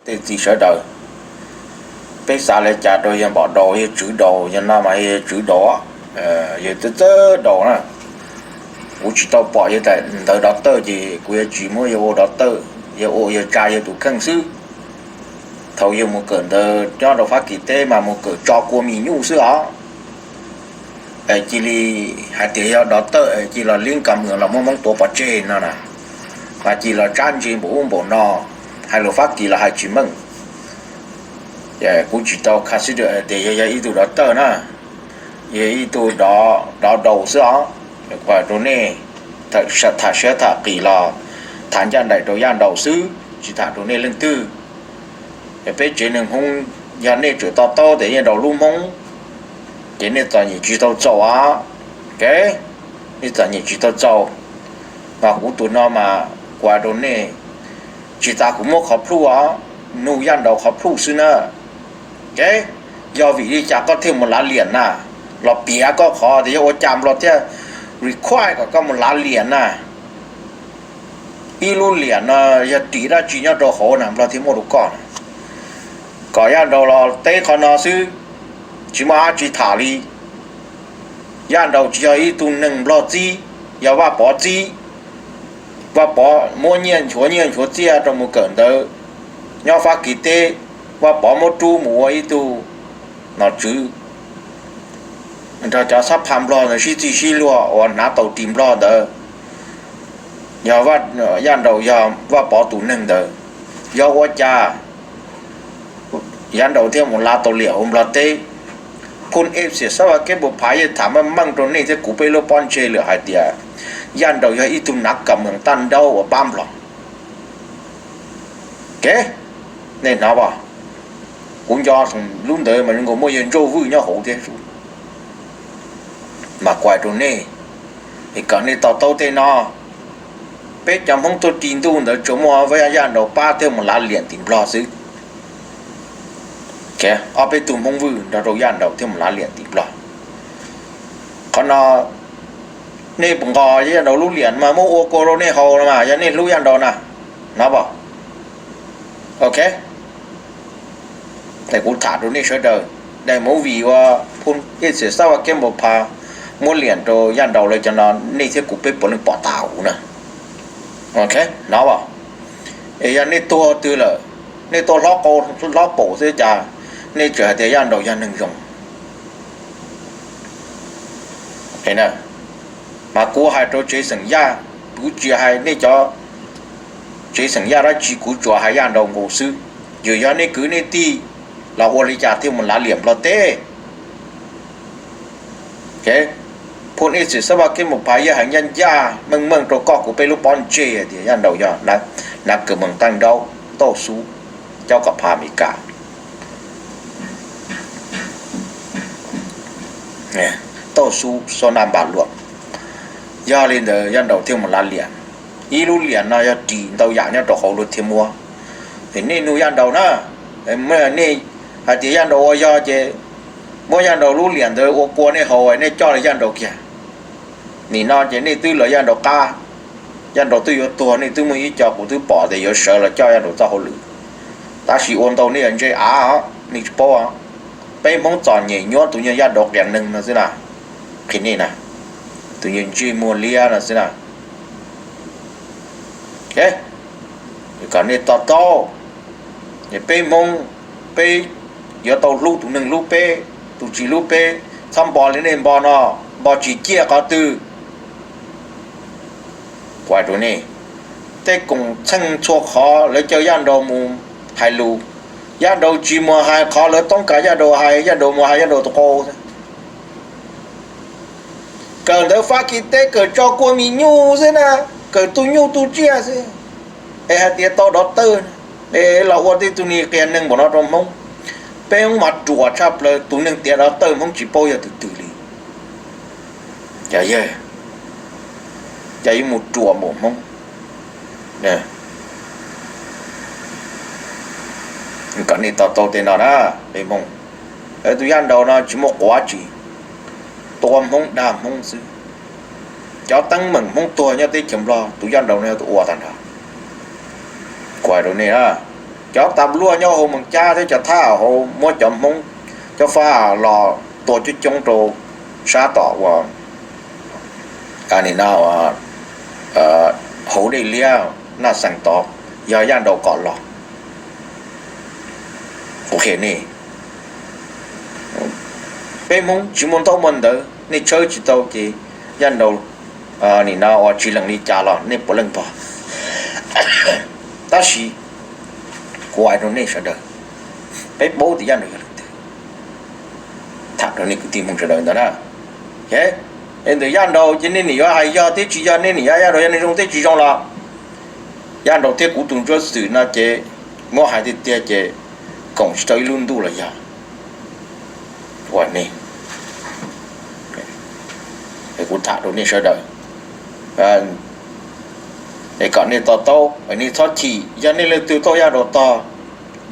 Tej txiv sawv daws, peb xav li cas rau yawg Npom Daus, yawg Tswv Daus, yawg no mas yawg Tswv Daus, yawg txawj txawj daus na. Kuv tsis tau pom yawg ntawd dov tawj ces kuv yuav tsis muab yawg ua dov tawj, yawg ua yawg tsa yawg tus kheej xwb. Thaum yawg mus kawm ntawv nyob rau Fab Kis teb mas mus kawm tso kua mis nyuj xwb os. Cia li hais tias yog dov tawj cia los lib kas mwm los muab Hmoob tuav pov tseg no na, mas cia los tsab ntse npaum ub npaum no, hais lus Fab Kis los hais tsis meej. Kuv tsis tau consider tias yog yog ib tug dov tawj na, yog ib tug dov daus xwb os. Rau nej tham siab tham qis los tham ncaj nraim rau Yaj Nraus xwb, tsis tham rau nej leej twg. Peb tsev neeg Hmoob, yog nej tseem to taub tias Yaj Nraus hlub Hmoob, ces nej txom nyem tsis tau txaus os. Nej txom nyem tsis tau txaus. Mas kuv tus no mas kuv hais rau nej, tsis tas kuv muab qhov plhuj os, nug Yaj Nraus qhov plhuj xwb na. Yog vim li cas koj thiaj mus lav liam na? Los piav koj qhov tias yog ua cas Nplog thiaj require kom koj mus lav liam na? Ib lub liam no yog ris dab tsi nyob rau hauv na Nplog thiaj muaj rau koj na? Kom Yaj Nraus los teb qhov no xwb, tsis muaj dab tsi tham li. Yaj Nraus tsis yog ib tug neeg Nplog txib, yog Vaj Pov txib. Vaj Pov muab nyiaj nchuav nyiaj nchuav txiaj rau mus kawm ntawv nyob Fab Kis teb, Vaj Pov muab rub mus ua ib tug nom tswv nrog cov xab pha Nplog ntawd sib txig sib luag uas hnav tau ris Nplog ntawd. Yog Yaj Nraus yog Vaj Pov tus neeg ntawd, yog ua cas Yaj Nraus thiaj mus lav tau liam hauv Nplog teb? Phun ej xiam xab va keb npau phav yeej tham meej meej rau nej thiab kuv peb lub pob ntseg lawm hais tias Yaj Nraus yog ib tug nav kam mees taj nraub uas pab Nplog. Nej hnov, kuv nco lub ntawd mas zoo nkaus muaj yawg Ntsauj Vwj nyob hauv thiab. Mas kuv hais rau nej, kom nej to taub tej no. Peb cov Hmoob tuaj ris ntuj ntawd tsuas muaj Yaj Nraus pab thiaj mus lav liam tim Nplog xwb. Ob peb tug Hmoob Vwj nrog rau Yaj Nraus thiaj mus lav liam tim Nplog. Qhov no nej puas nqos Yaj Nraus lub liam mas muab ua kua rau nej haus no mas yog nej hlub Yaj Nraus na, hnov pom? Ok, kuv tham rau nej sawv daws, daim movie uas phun ej xiam xab va keb npau phav muab liam rau Yaj Nraus lawv cov no nej thiab kuv peb puav leej pom tas huv na. Ok, hnov pom? Es yog nej tuag twg lawm, nej tuaj hlob qau hlob paum xwb cas nej tseem hais tias Yaj Nraus yog neeg zoo? Mas kuv hais rau tsev xeem Yaj, kuv tsis hais nej cov tsev xeem Yaj dab tsi, kuv tsuas hais Yaj Nraus nkaus xwb. Yus yog nej kwv nej tij los ua li cas thiaj mus lav liam Nplog teb? Phun ej xiam xab va keb npau phav yeej hais ncaj ncaj meej meej rau koj kuv peb lub pob ntseg tias Yaj Nraus yog nav kam mees taj nraub, tauj xub, caub kom phav Amelikas, tauj xub xob naj npas luam. Yog li ntawd Yaj Nraus thiaj mus lav liam. Ib lub liam no yog ris ntau yam nyob rau hauv luag thiaj muab. Es nej nug Yaj Nraus na, nej hais tias Yaj Nraus ua yog ces muab Yaj Nraus lub liam ntawd ua kua nej haus, nej coj li Yaj Nraus kiag. Nim no ces nej twb lawv Yaj Nraus qab, Yaj Nraus twb yuav tuag, nej twb muaj ib co kuv twb pom tias yuav sawv los coj Yaj Nraus txoj hauj lwm. Tab sis ua ntau nej yuav ntse av os, nej tsis paub. Peb Hmoob txom nyem nyuab tus nyuag Yaj Nraus qias neeg no xwb na, qhia nej na, tus nyuag ntsej muag liab no xwb na. Kom nej to taub, peb Hmoob, peb yuav tau hlub tus neeg hlub peb, tus tsis hlub peb txhob npo li nej npo no, npo tsis ciaj qhov twg. Kuv hais rau nej, tej koom txheej txhua qhov lawv caw Yaj Nraus mus hais lus, Yaj Nraus tsis mus hais qhov lawv toob kas Yaj Nraus hais, Yaj Nraus mus hais Yaj Nraus tus qau. Kawm ntawv Fab Kis teb kawm tso kua mis nyuj xwb na, kawm tu nyuj tu tsiaj xwb, es hais tias tau dov tawj, es los ua tej tug ni qias neeg npaum no rau Hmoob. Peb Hmoob mas ruam tshaj plaws, tus neeg tiav dov tawj Hmoob tsis paub yog tus twg li. Cas yuav mus ruam npaum Hmoob? Kom nej to taub tej no na, peb Hmoob. Tus Yaj Nraus no tsis muaj quav tsis, tua Hmoob dag Hmoob xwb. Cov teeb meem Hmoob tuag nyob teb chaws Nplog tus Yaj Nraus no yog tus ua tag nrho. Kuv hais rau nej na, Cov tas luaj nyob hauv Moos Cab thiab cov thab hauv muab cov Hmoob, cov fab los tua coob coob rau sab tom uas, nim no hauv dej liab Naj Xees tod, yog Yaj Nraus kom los. Kuv qhia nej, peb Hmoob tsis muaj ntaub muaj ntawv, nej tshawb tsis tau ces Yaj Nraus nim no uas tsis lees li cas los nej puav leej pog. Tab sis kuv hais rau nej sawv daws, peb paub tias Yaj Nraus yog leej twg. Tham rau nej kwv tij Hmoob sawv daws ntawd na. Ntawm Yaj Nraus ces nej nim yuav hais yog thiab tsis yog, nej nim yuav Yaj Nraus yog neeg zoo thiab tsis zoo los, Yaj Nraus thiab kuv tus ntsuab xwm no ces muab hais tiag tiag ces koom tsis tau ib lub ntuj los yog. Ua ne, kuv tham rau nej sawv daws, kom nej to taub, nej txhob chim. Yog nej leej twg tau Yaj Nraus tog,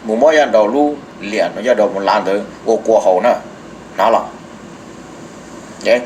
mus muab Yaj Nraus lub liam no Yaj Nraus mus lav ntawd ua kua haus na, hnov los?